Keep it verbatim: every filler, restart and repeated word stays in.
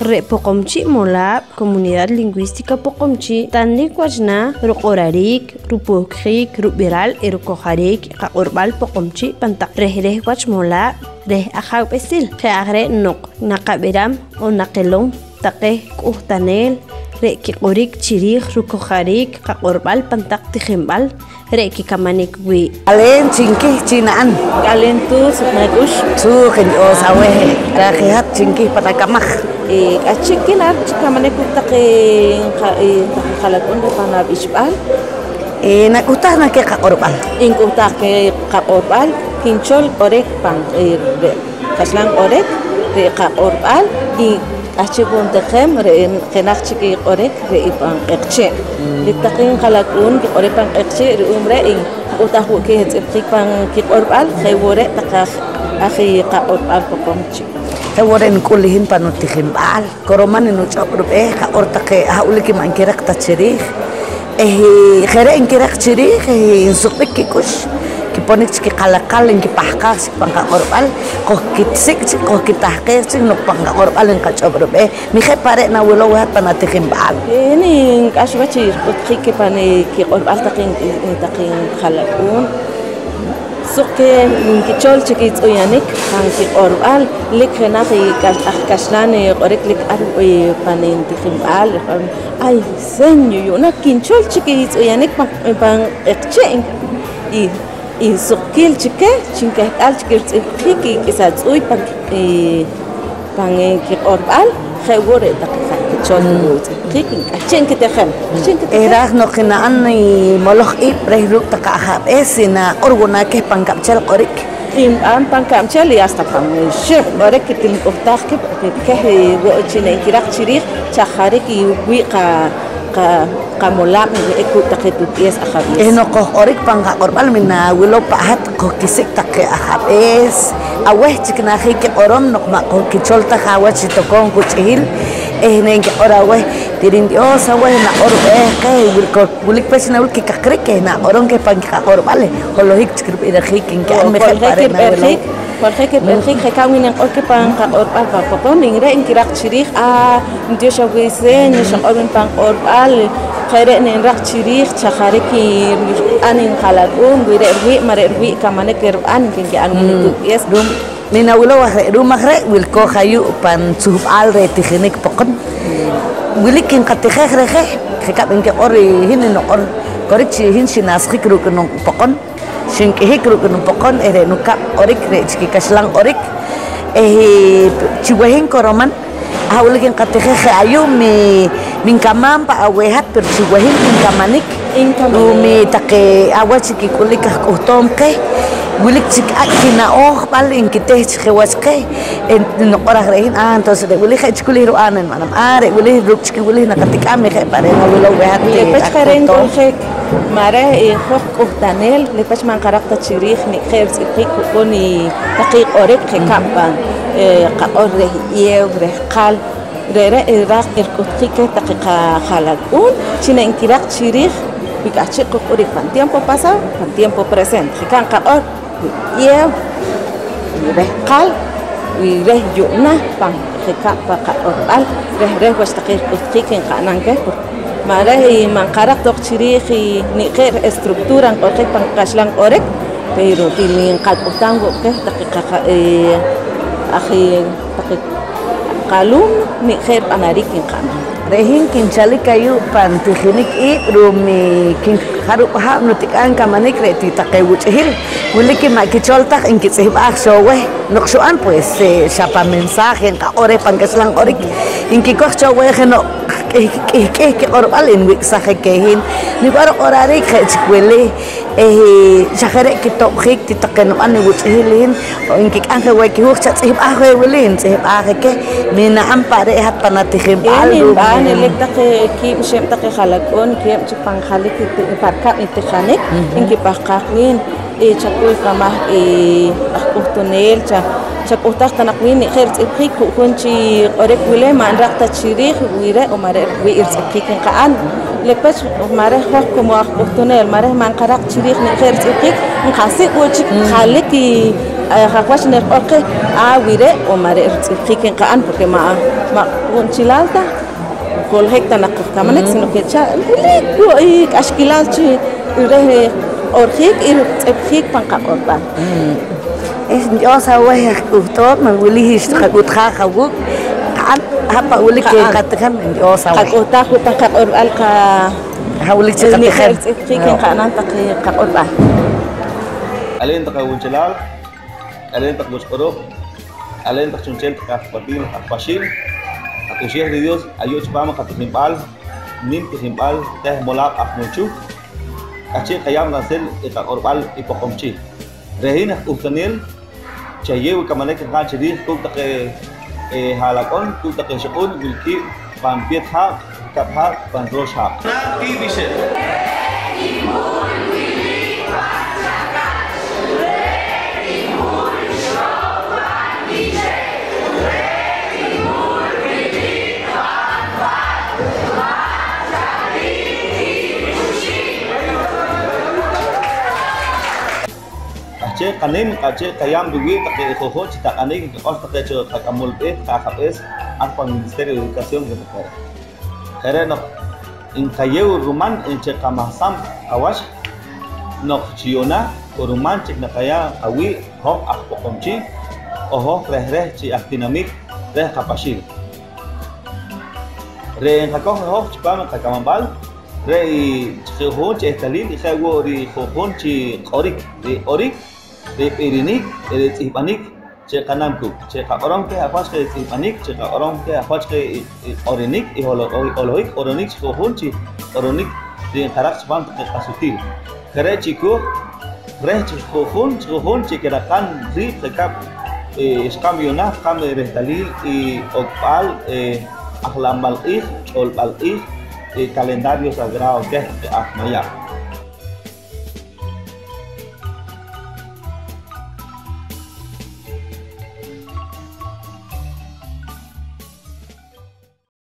Re' Poqomchi' Molaab', Comunidad Lingüística Poqomchi', tanlik wach naah ruq'orariik, rupuhkjiik, rub'iral i rukojariik i qaq'orb'al Poqomchi' pan taq reh reh wach molaab' reh ajaawb'esil. Je' aj re' noq naqab'iram on naqilom taqe k'uhtaneel re' kiq'orik chi riij rukojariik qaq'orb'al pan taq tijinb'al re' kikamanik wii'. K'aleen chinkih chi na'n. K'aleen tuut, suq nak'ux. Suq nyos aweh, raaj i hat chinkih pan akamaj. Eh, k'ahchi' kina'n chi kamanik kuuk' taqe nqa-, eh, taqe jalak'uun reh pan ab'ixb'al. Eh, nak'uhtaj na keh qaq'orb'al? Nk'uhtaj keh qaq'orb'al, kinchol q'orik pan, eh, re' kaxlan q'orik, re' qaq'orb'al, i k'ahchi' wo' ntijem re' jenaj chik i q'orik re' i pan q'eqchi'. Re' taqe njalak'uun kiq'orik pan q'eqchi', ru'um re' nk'uhtaj wo' keh tz'ihb'jiik pan kiq'orb'al, je' wo' re' taqe aj, aj i qaq'orb'al Poqomchi'. Je' wo' re' nik'ul i hin pan nutijinb'al. Koroman i nuch'ob' rub'eeh, qaq'or taqe aha' wilik i ma' nkiraq ta chi riij. Eh, je' re' nkiraq chi riij, eh, nsuqb'ik kik'ux, kiponik chi kiqalaqal, nkipahqaaj chik pan qaq'orb'al, qojkisik' chik, qojkitahqeej chik noq pan qaq'orb'al nqach'ob' rub'eeh. Mi je' pa' re' nawilow i hat pan atijinb'al? Re' hin nk'ax wach i rik'uhtjiik keh pan, eh, kiq'orb'al taqe, eh, taqe njalak'uun. Suq keh nkichol chik i tz'uyanik pan kiq'orb'al. Lik jenaj i k'ax-, aj kaxlan i q'orik lik ar, eh, pan nitijinb'al, ay, seño, yu'na kinchol chik i tz'uyanik pan, pan q'eqchi', nki. I, i suqkiil chik keh chi nkeht'al chik ritz'ihb'jiik i k'isa tz'uuy pan, eh, pan, eh, kiq'orb'al, je' wo' re' taqe ja' kichol rutz'ihb'jiik nk'ahchi' nkitijem, k'ahchi' nkitijem. Eh, raaj noq na'n i moloj iib' reh ruuk' taqe ajab'ees, i naq'or wo' na keh pan kab'chel q'orik? Nb'an pan kab'chel y hasta pan xib' q'orik til nk'uhtaj keh, porque keh wo' chi nenkiraq chi riij chajariik i wii' qa-, qa-, qamolaab' nwih'ik kuuk' taqe tuutb'ees ajab'ees. Eh, noq qojq'orik pan qaq'orb'al, mi nawilow pa' hat qojkisik' taqe ajab'ees, aweh chik najik kiq'orom noq ma' qojkichol ta je awach i tokoom juch'ihil, eh, nenkiq'or aweh, til ntyos aweh, naq'or b'eeh qeh, wilkooj, wilik pech nawil kikaqrik, eh, naq'orom keh pan kiqaq'orb'al, eh, holohik chik rib'irjiik nki'an, mi je' pa' re' nawilow. Holohik rib'irjiik. Holohik rib'irjiik, je' ka' wi' nq'or keh pan qaq'orb'al pan Poqom, re' nkiraq chi riij, ah, ntyox aweh seño, xaq'or wiin pan q'orb'al, je' re' nenraq chi riij chajariik i rib'an i njalak'uun, wi re' riwii', ma' re' riwii' kamanik rib'an, nki nki'an wiin i tuutb'ees. Ru'um, mi nawilow aj re', ru'um aj re' wilkooj ayu' pan tzuhb'al reh tijinik Poqom. Wilik nqatijej reh je, je' ka' nkiq'or i hin nuq'or korik chi hin xinasjik ruuk' i nupoqon. Xink'ihik ruuk' i nupoqon eh re' nukab' q'orik re' chik i kaxlan q'orik eh chi weh hin koroman, aha' wilik nqatijej je ayu', mi, mi nkamaam pa' aweh hat, pero chi weh hin nkamanik. Nkamanik. Ru'um i taqe awach i kik'ulik aj k'uhtoom qeh, wilik chik ak' kina'ojb'al nkiteh chi je wach qeh. Eh, nuq'or aj re' hin, ah, entonces re' wili je' chik wili rib'an nib'anam, ah, re' wili ruuk' chik i wili naqatik'am i je' pa' re' nawilow weh hat. Re' pech je' re' nk'uljik, ma' reh i hoj k'uhtaneel, re' pech ma' nqaraq ta chi riij nik' je' ritz'ihb'jiik ju'jun i taqe q'orik je' kab' pan, eh, qaq'or reh yeew, reh qal. Re're' iraaj rik'uhtjik keh taqe qaja'lak'uun chi ne nkiraq chi riij wi k'ahchi' qojq'orik pan tiempo pasado, pan tiempo presente. Je' ka' nqaq'or, wi yeew, wi reh qal, wi reh yu'na pan je' ka' pan qaq'orb'al, reh reh wach taqe rik'uhtjik nqa'nam keh, porque ma' reh i ma' nqaraq ta oq chi riij i nik' je' reh estructura nq'orjik pan kaxlan q'orik, pero til nqak'uhtam wo' keh taqe qaja-, eh, aj, eh, taqe qalumno nik' je' rib'anariik nqa'nam. Re' hin kinchalik ayu' pan tijinik iib' ru'um i kin-, jarub' haab' nutik'aab' kamanik re' ti taqe wuch'ihil wilik i ma' kichol ta nkitz'ihb'aaj cho weh. Noq xu'an, pues, eh, xa pan mensaje nqaq'or reh pan kaxlan q'orik, nkikoj cho weh jeno' k'ih-, k'ih-, k'ih kiq'orb'al nwik'saj je keh hin. Nib'an ruq'orariik je' chik wili. Eh, xa je' re' kitob'jiik ti taqe nib'an i wuch'ihil i hin, nkik'am je weh kihuuj, chatz'ihb'aaj weh wili, ntz'ihb'aaj je keh, mi na'an pa' re' hat pan atijinb'al. Eh, ru'um nib'an, eh, elik taqe kiib' ixib' taqe ja'lak'uun, kiib' chik pan jalik i ti-, pa rikab' i tijinik, nkipahqaaj wiin, eh, chakuy qamahk i aj k'uhtuneel, cha-, Chak'uhtaj ta naq wiin nik' je' ritz'ihb'jiik ju'jun chi q'orik wili, ma' nraq ta chi riij wi re' on ma' re' wi' ritz'ihb'jiik nqa'n. Lik pech ma' reh hoj como aj k'uhtuneel, ma' reh ma' nqaraq chi riij nik' je' ritz'ihb'jiik, nqasik' wo' chik jalik i Haj wach neriq'or qeh, ah, wi re' o ma' re' ritz'ihb'jiik nqa'n, porque ma', ma' q'unchelaal ta nko'ljik ta naq qojkamanik, sino que xa wilik wo' i k'axkilal chi reh riq'orjiik i ritz'ihb'jiik pan qaq'orb'al. Eh, nch'oos aweh aj k'uhtoom, man wili xqak'uhtjaj awuuk'. Qa'n, ha' pa' wilik nqatijem, nch'oos aweh. Qak'uhtaaj wo' pan qaq'orb'al qa-, ha' wilik chi qatijem. Ritz'ihb'jiik nqa'nam taq qaq'orb'al. Aleen taq awunchelaal, aleen taq wach q'orooj, aleen taq chu'nchel taq aj patil, aj paxiil, qatioxeej reh Dios ayu' chipaam qatijinb'al, nim tijinb'al, teh molaab' aj Munchuh, k'ahchi' qayaam ransil i qaq'orb'al i Poqomchi'. Re' hin aj k'uhtaneel, chayeew i kamanik nqa'n chiriij kuuk' taqe, eh, ha'lak'un, kuuk' taqe ixoq'un wilkiib' pan peet haab', kab' haab', pan roox haab'. K'ahchi' qanim, k'ahchi' qayaam riwii' taqe ju'jun chi taq'anik nkiq'or taqe cho qak'amol b'eeh, taqe ajab'ees ar pan Ministerio de Educación re' taqe. Je' re' noq nqayeew ruman chi qamahsam qawach noq chi yu'na kuruman chik naqayeew awii' hoj aj Poqomchi', o hoj reh reh chi aj tinamit reh qapaxiil. Re' nqakoj i hoj chipaam i qakamab'al, re' i ju'jun chi ehtaliil, i je' wo' ri ju'jun chi q'orik, ri q'orik, ri b'irinik, ri tz'ihb'anik chi qanam kuuk'. Chi qaq'orom keh haj wach qeh i tz'ihb'anik, chi qaq'orom keh haj wach qeh i, i q'orinik, i holo-, i holohik q'oronik chi ju'jun chi q'oronik ri nqaraq chipaam taqe qasutiil. Je' re' chi kuuj reh chi ju'jun, chi ju'jun chi kiraqam riib' je' kab', eh, xqa'n yu'na, xqa'n rehtalil i okb'al, eh, ajlanb'al q'iij, ch'olb'al q'iij, eh, calendario sagrado keh taqe aj Mayab'.